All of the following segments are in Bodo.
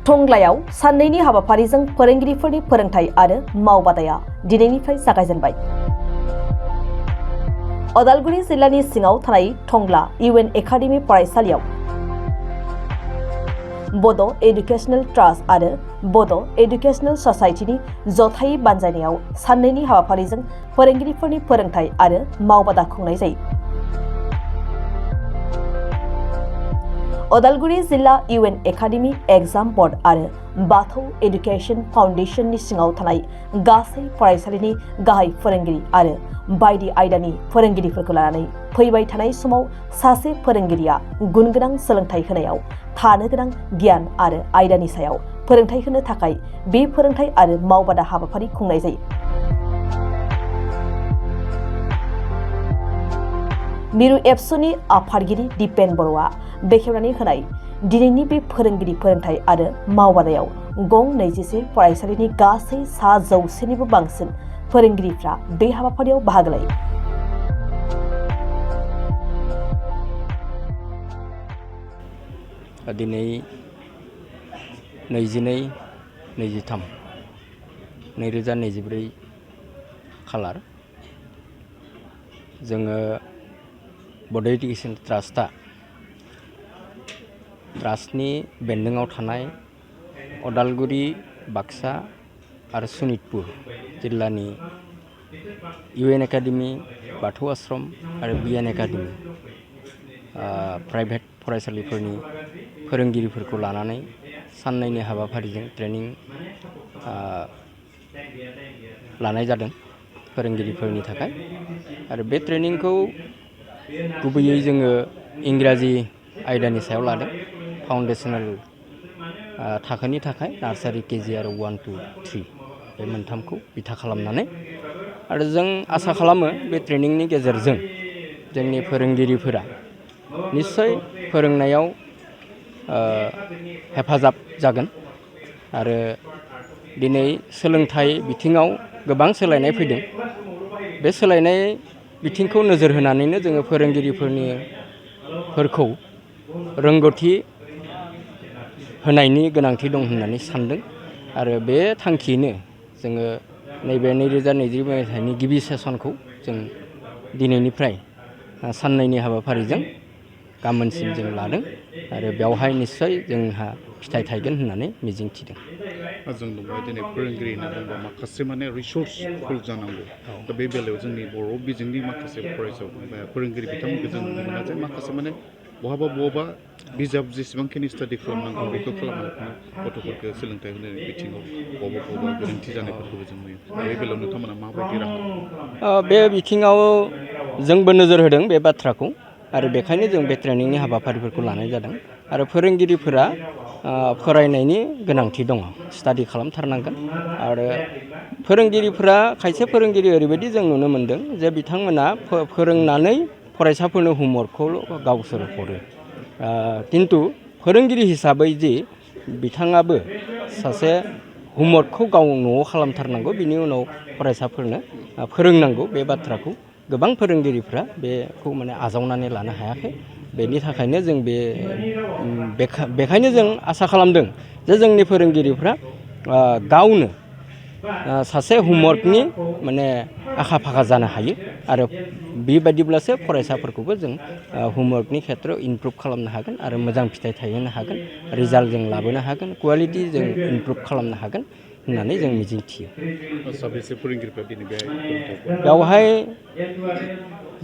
टंग्लायाव साननैनि हाबाफारिजों फोरोंगिरिफोरनि फोरोंथाय आरो मावबादाया दिनैनिफ्राय जागायजेनबाय। अदालगुरि जिल्लानि सिङाव थानाय टंग्ला इउएन एकाडेमी फरायसालियाव बड' एडुकेशनेल ट्रास्ट आरो बड' एडुकेशनेल ससाइटिनि जथायै बानजायनायाव साननैनि हाबाफारिजों फोरोंगिरिफोरनि फोरोंथाय आरो मावबादा खुंनाय जायो। अदालगुरि जिल्ला इउएन एकाडेमी एग्जाम बोर्ड आरो बाथौ एडुकेशन फाउंडेशननि सिङाव थानाय गासै फरायसालिनि गाहाय फोरोंगिरि आरो बायदि आयदानि फोरोंगिरिफोरखौ लानानै फैबाय थानाय समाव सासे फोरोंगिरिया गुनगोनां सोलोंथाय होनायाव थानो गोनां गियान आरो आयदानि सायाव फोरोंथाय होनो थाखाय बे फोरोंथाय आरो मावबादा हाबाफारि खुंनाय जायो। मिरु एबसुनि आफादगिरि दिपेन बर'आ बेखेवनानै होनाय दिनैनि बे फोरोंगिरि फोरोंथाय आरो मावबादायाव गं 21 फरायसालिनि गासै 100निबो बांसिन फोरोंगिरिफ्रा बे हाबाफारियाव बाहागो लायो। दिनै 22/23/2024 खालार जोङो बड' एडुकेशन ट्रास्टनि बेन्दोङाव थानाय अदालगुरि, बाक्सा आरो सनितपुर जिल्लानि इउएन एकाडेमी, बाथौ आश्रम आरो बिएन एकाडेमी प्राइभेट फरायसालिफोरनि फोरोंगिरिफोरखौ लानानै साननैनि हाबाफारिजों ट्रेनिं लानाय जादों फोरोंगिरिफोरनि थाखाय। आरो बे ट्रेनिंखौ गुबैयै जोङो इंराजि आयदानि सायाव लादों। फाउन्डेसनेल थाखोनि थाखाय नार्सारि, केजि आरो 1, 2, 3 बे मोनथामखौ बिथा खालामनानै आरो जों आसा खालामो बे ट्रेनिंनि गेजेरजों जोंनि फोरोंगिरिफोरा निश्चय फोरोंनायाव हेफाजाब जागोन। आरो दिनै सोलोंथाइ बिथिङाव गोबां सोलायनाय फैदों। बे सोलायनाय बिथिंखौ नोजोर होनानैनो जोङो फोरोंगिरिफोरखौ रोंगौथि होनायनि गोनांथि दं होननानै सानदों। आरो बे थांखियैनो जोङो नैबे 2020 मायथाइनि गिबि सेसनखौ जों दिनैनिफ्राय साननैनि हाबाफारिजों गाबोनसिम जों लादों। आरो बेवहाय निश्चय जोंहा फिथाइ थायगोन होननानै मिजिंथिदों। जों बुंबाय दिनै फोरोंगिरि होनना बुंबा माखासे रिसर्सफुल जानांगौ। दा बे बेलायाव जोंनि बर' बिजोंनि माखासे फरायसा फोरोंगिरि बिथांमोनखौ जों नुनो मोना जे माखासे बहाबा बिजाब जेसेबांखिनि स्टाडि खालामनांगौ बेखौ खालामनानै गथ'फोरखौ सोलोंथाइ होनायनि बिथिङाव बहाबा गोरोन्थि जानायफोरखौबो जों नुयो। बे बेलायाव नोंथांमोना माबायदि राहा? बे बिथिङाव जोंबो नोजोर होदों बे बाथ्राखौ। आरो बेखायनो जों बे ट्रेनिंनि हाबाफारिफोरखौ लानाय जादों। आरो फोरोंगिरिफोरा फरायनायनि गोनांथि दङ, स्टाडि खालामथारनांगोन। आरो फोरोंगिरिफोरा खायसे फोरोंगिरि ओरैबायदि जों नुनो मोनदों जे बिथांमोना फोरोंनानै फरायसाफोरनो हमवर्कखौल' गावसोर हरो। खिन्थु फोरोंगिरि हिसाबै जि बिथाङाबो सासे हमवर्कखौ गाव न'आव खालामथारनांगौ, बिनि उनाव फरायसाफोरनो फोरोंनांगौ। बे बाथ्राखौ गोबां फोरोंगिरिफ्रा बेखौ आजावनानै लानो हायाखै। बेनि थाखायनो जों बेखायनो जों आसा खालामदों जे जोंनि फोरोंगिरिफ्रा गावनो सासे हमवर्कनि आखा फाखा जानो हायो। आरो बेबायदिब्लासो फरायसाफोरखौबो जों हमवर्कनि खेथ्रआव इमप्रुभ खालामनो हागोन आरो मोजां फिथाइ थायहोनो हागोन, रिजाल्ट जों लाबोनो हागोन, कुवालिटि जों इमप्रुभ खालामनो हागोन होननानै जों मिजिंथियो। बेवहाय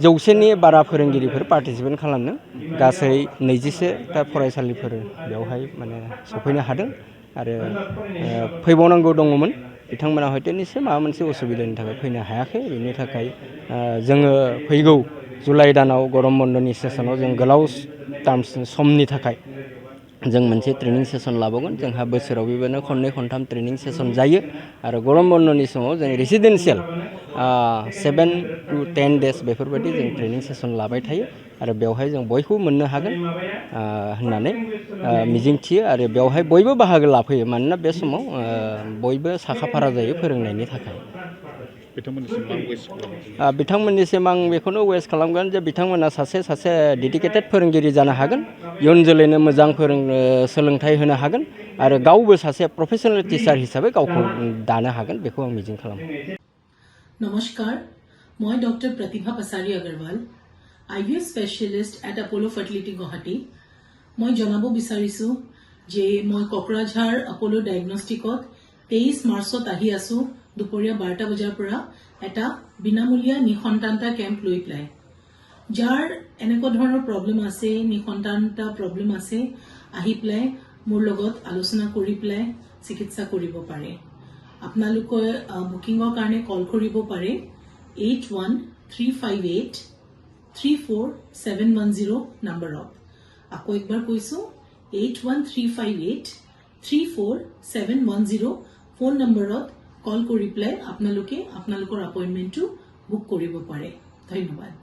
100नि बारा फोरोंगिरिफोर पार्टिसिपेट खालामदों। गासै 21टा फरायसालिफोर बेवहाय सफैनो हादों। आरो फैबावनांगौ दङमोन, बिथांमोना हयथ' निश्चय माबा मोनसे उसुबिदानि थाखाय फैनो हायाखै। बेनि थाखाय जोङो फैगौ जुलाइ दानाव गरम बन्दनि सेसनाव जों गोलाव समनि थाखाय जों मोनसे ट्रेनिं सेसन लाबावगोन। जोंहा बोसोराव बेबायदिनो खननै खनथाम ट्रेनिं सेसन जायो। आरो गरम बन्दनि समाव जों रेसिडेन्सियेल 7 to 10 days बेफोरबायदि जों ट्रेनिं सेसन लाबाय थायो। आरो बेवहाय जों बयखौबो मोननो हागोन होननानै मिजिंथियो। आरो बेवहाय बयबो बाहागो लाफैयो, मानोना बे समाव बयबो साखाफारा जायो फोरोंनायनि थाखाय। बिथांमोननिसिम मा वेस्ट खालामो बिथांमोननिसिम आं बेखौनो वेस्ट खालामगोन जे बिथांमोना सासे डेडिकेटेड फोरोंगिरि जानो हागोन इयुन जोलैनो मोजां सोलोंथाइ होनो हागोन आरो गावबो सासे प्रफेसनेल टिचार हिसाबै गावखौ दानो हागोन बेखौ आं मिजिं खालामो নমস্কাৰ মই ডক্টৰ প্ৰতিভা পাছাৰী আগৰৱাল IVF স্পেচিয়েলিষ্ট এট আপোলো ফাৰ্টিলিটি গুৱাহাটী মই জনাব বিচাৰিছো যে মই কোকৰাঝাৰ আপোলো ডায়াগনষ্টিকত 23 মাৰ্চত আহি আছো দুপৰীয়া 12টা বজাৰ পৰা এটা বিনামূলীয়া নিসন্তানতা কেম্প লৈ পেলাই যাৰ এনেকুৱা ধৰণৰ প্ৰব্লেম আছে নিসন্তানতা প্ৰব্লেম আছে আহি পেলাই মোৰ লগত আলোচনা কৰি পেলাই চিকিৎসা কৰিব পাৰে আপোনালোকে বুকিংৰ কাৰণে কল কৰিব পাৰে 8135834710 নম্বৰত আকৌ একবাৰ কৈছো 8135834710 ফোন নম্বৰত কল কৰি পেলাই আপোনালোকে আপোনালোকৰ এপইণ্টমেণ্টটো বুক কৰিব পাৰে ধন্যবাদ